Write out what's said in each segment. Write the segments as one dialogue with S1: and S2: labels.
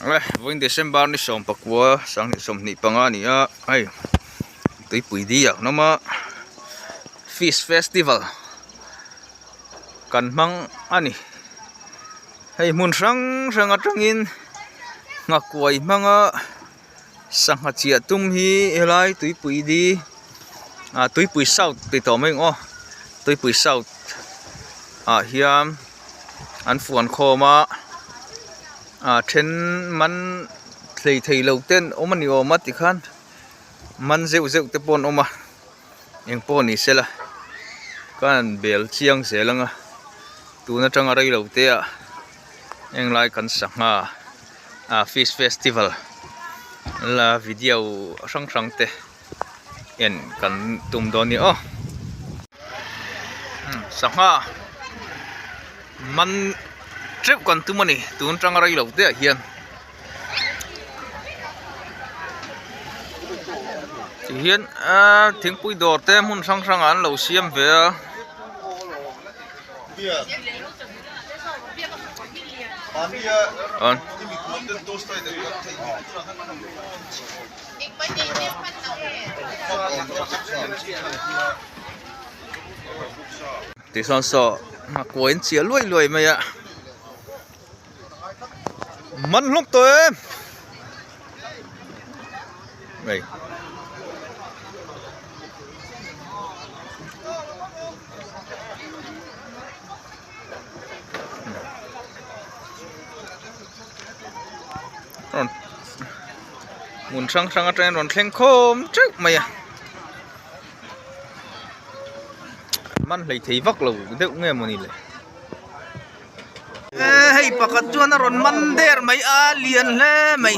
S1: Vawiin December ni 19 2025 a ni a hei tuipui di ah an awm a fish festival kan hmang a ni hei hmun hrang hrang atangin nghakuai hmanga sangha chiah tum hi helai tuipui di ah tuipui south tih tawh mai ang aw tuipui south ah hian an fuan khawm a ah then man hlei thei lo ten awm a ni awm a tikhan man zeuh zeuh te pawh an awm a eng pawh ni sela ka han bel chiang zel ang a tun atanga rei lo te ah englai kan sangha ah fish festival la video hrang hrang te en kan tum dawn a ni aw sangha man teuh kan tum a ni tun atanga rei lo te ah hian. Ti hian aaa thingpui dawr te hmun hrang hrang ah an lo siam ve a. Tichuan saw nghakuai an chiah luai luai mai a. Man hlawm tawh em hei rawn hmun hrang hrang atangin rawn thleng khawm teuh mai a man hleithei vak lo deuh nge mawni le. Hei pakhat chuan a rawn man der mai a lian hle mai.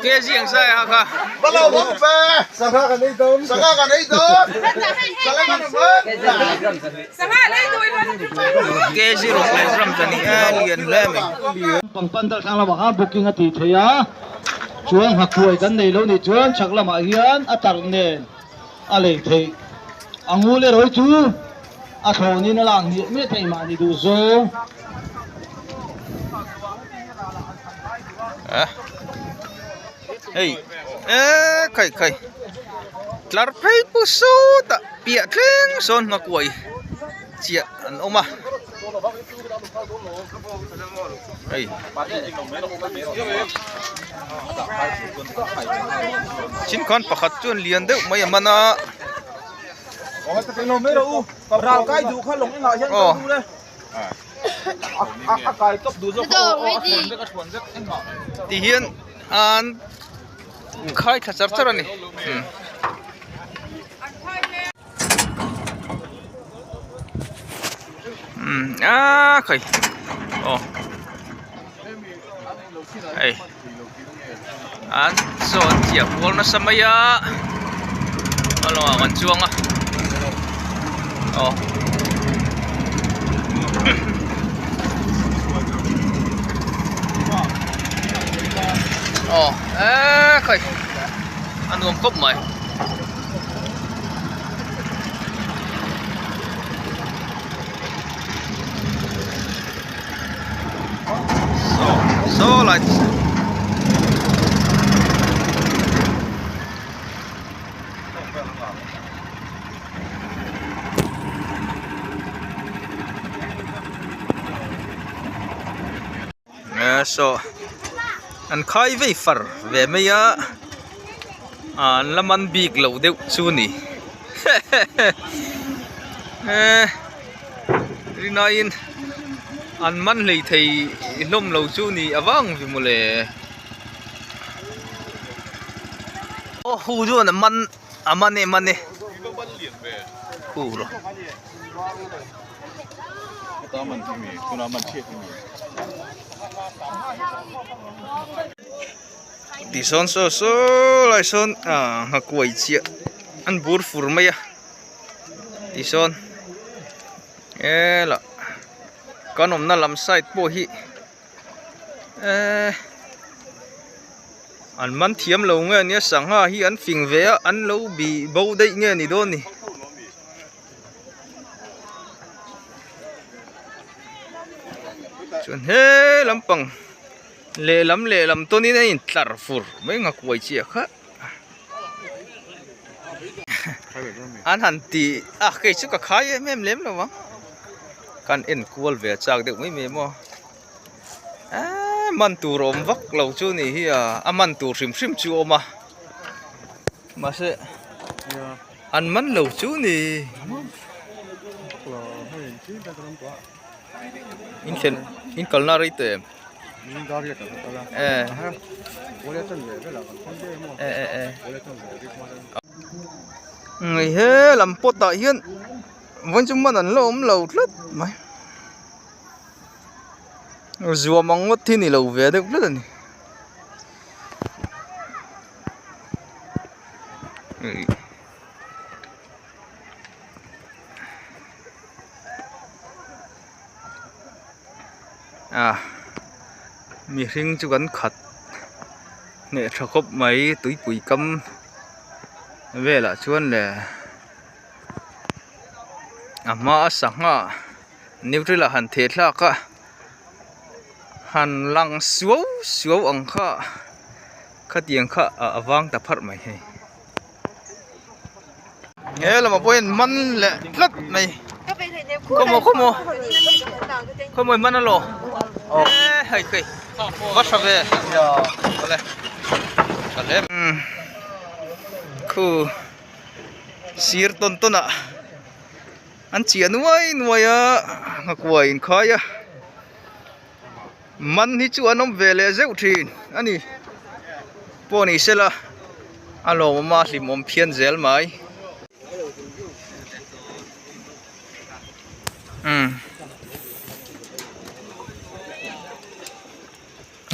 S1: Ke ziang sai ha kha. Ke zi ruk leh ram ta ni a lian hle mai.
S2: Pangpan dal thlang lamah khan booking a tih theih a. Chuan nghakuai kan nei lo nih chuan chhak lamah hian a tarh nen a lei theih. A ngul erawh hi chu a thlawnin a lak hniah miah theih mahni duh zawng.
S1: Hei eee khai khai tlar phei pu sawtah piah thleng sawn nghakuai chiah an awm a. Hei chin khan pakhat chuan lian deuh mai a man a aw ti hian an khai thla char char a ni. A khai aw hei an sawn chiah kual nasa mai a a lawngah kan chuang a aw aw e khai a nuam khawp mai. Saw lai saw an khai vei far ve mai a an la man bik lo deuh chu a ni eh rinaiin an man hlei thei hlawm lo chu a ni avang ve mawle aw hu chuan a man a man e man e hu rawh. Tisawn saw saw lai sawn ah nghakuai chiah an bur fur mai a tisawn helah kan awmna lam side pawh hi ehh an man thiam lo nge nia sangha hi an fing ve a an lo bih bo daih nge ni dawn ni. Chuan he lampang lehlam lehlam tawnin a intlar fur mai nghakuai chiah kha. An han ti a kei chu ka khai em em lem lo ang kan en kual ve chak deuh mai mai maw eee man tur awm vak lo chu ni hi a a man tur hrim hrim chu a awm a mahse an man lo chu ni in thlen in kalna rei tawh em. Ngei he lam pot ah hian vawiin chu man an la awm lo tlat mai zuam ang ngawt hi ni lo ve deuh tlat a ni. A mihring chu kan khat hneh tha khawp mai tuipui kam velah chuan le a hmaa sangha neutril ah han theh thlak a han lang suau suau ang kha khatiang kha a vang ta pharh mai hei. He lamah pawh hian man leh tlat mai khawmaw khawmaw khawmaw man alaw e hei hei va tha ve awle tha hle khu sir tawn tawn ah an chiah nuai nuai a nghakuai inkhai a. Man hi chu an awm ve leh zeuh thin a ni pawh ni sela a lawmawm a hlimawm phian zel mai umm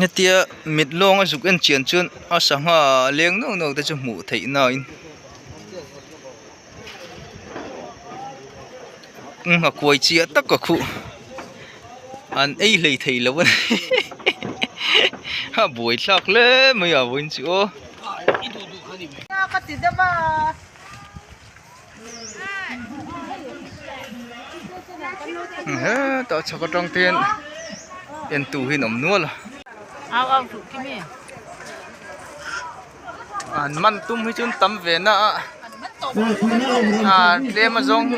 S1: hetia mit lawnga zuk en chian chuan a sangha leng nuau nuau te chu hmuh theih nain. Nghakuai chiah tak ka khuh an ei hlei thei lo a ni a buai thlak hle mai a vawiin chu aw. Hetah chhak atang te hian entu hi an awm nual a. An man tum hi chuan tam ve na a ah tlem a zawng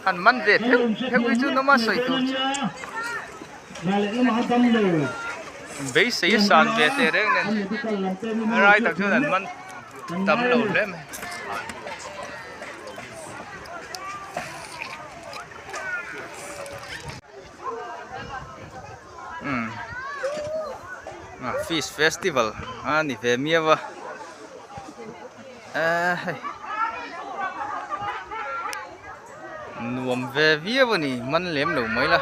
S1: han man ve pheuh pheuh hi chu nawm a sawi tur chu beisei a san ve teh reng nen rai tak chuan an man tam lo hle mai. Umm ah fish festival a ni ve miau a eee hei nuam ve viau a ni man lem lo mai la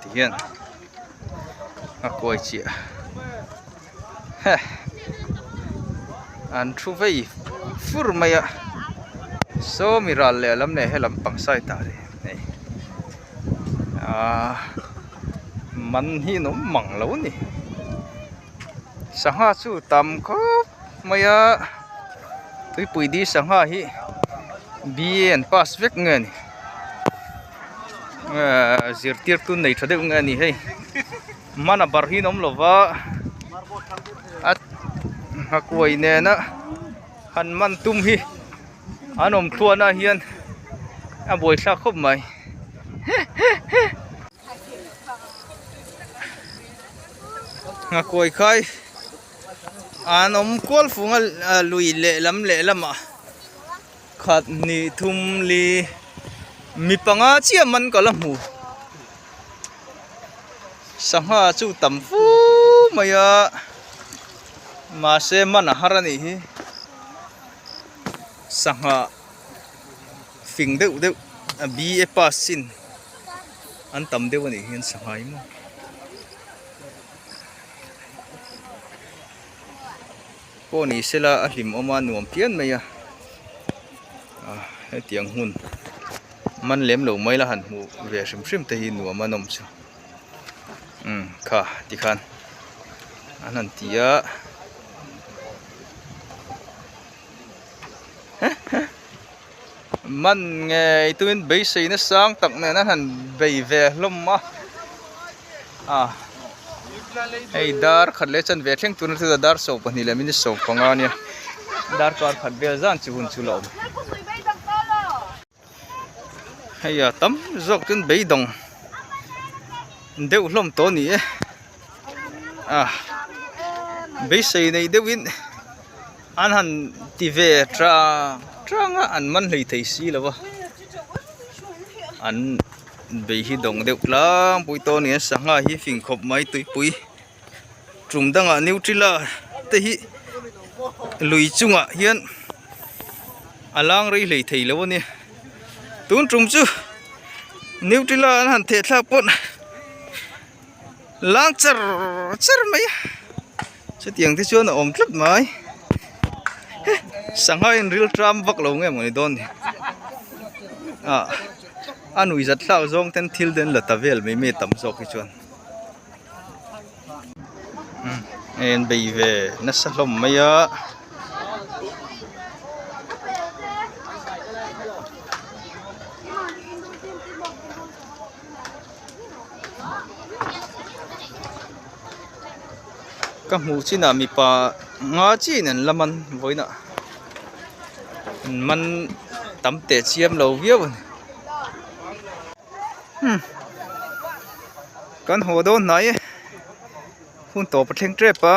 S1: tihian a kawi chiah he an thu vei fur mai a sawmi ral lehlam leh helam pang side ah hei. Ahh man hi an awm mang lo a ni sangha chu tam khawp mai a tuipui di sangha hi B A an pass vek nge ni ahh zirtirtu nei tha deuh nge a ni hei man a barh hi an awm lo va a nghakuai nena han man tum hi. An awm thluahna hian a buaithlak khawp mai. Nghakuai khai an awm kual fung a lui lehlam lehlamah khat hnih thum li mi panga chiah man ka la hmu. Sangha chu tam fu mai a mahse man a har a nih hi. Sangha fing deuh deuh a B A pass chin an tam deuh a nih hian sangha hi maw pawh ni sela a hlim awm a nuam phian mai a ah hetiang hmun man lem lo mai la han hmuh ve hrim hrim te hi nuam a nawm chu umm kha tikhan an han ti a. Man ngei tumin beisei na sang tak nen an han bei ve hlawm a ah hei dar khat leh chanve thleng tuna chu dar 22 leh minute 15 ania darkar khat vel zan chu hun chu la awm. Hei a tam zawk chuan beidawng deuh hlawm tawh a ni e ah beisei nei deuhin an han ti ve tang tang a an man hlei thei si lo va an bei hi dawng deuh tlangpui tawh a ni a sangha hi fing khawp mai tuipui tum dangah nutella te hi lui chungah hian a lang rei hlei thei lo a ni tun tum chu nutella an han theh thlak pawn lang char char mai a chutiang te chuan a awm tlat mai sangha in ril tram vak lo nge mawni dawn ni ah a nuihzat thlak zawng ten thil te an la ta vel mai mai tam zawk hi chuan. Hei an bei ve nasa hlawm mai a. Ka hmuh chinah mipa nga chiin an la man vawiinah an man tam teh chiam lo viau a ni. Kan haw dawn hnai e hun tawp a thleng tep a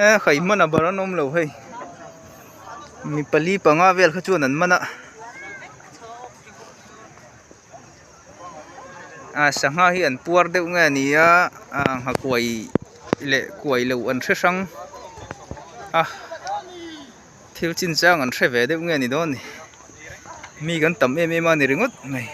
S1: e khai hman a bar an awm lo hei mi pali panga vel kha chuan an man a a sangha hi an puar deuh nge a ni a a nghakuai leh kuai loh an hre hrang a. Thil chin chang an hre ve deuh nge ni dawn ni. Mi kan tam em em a ni ringawt mai.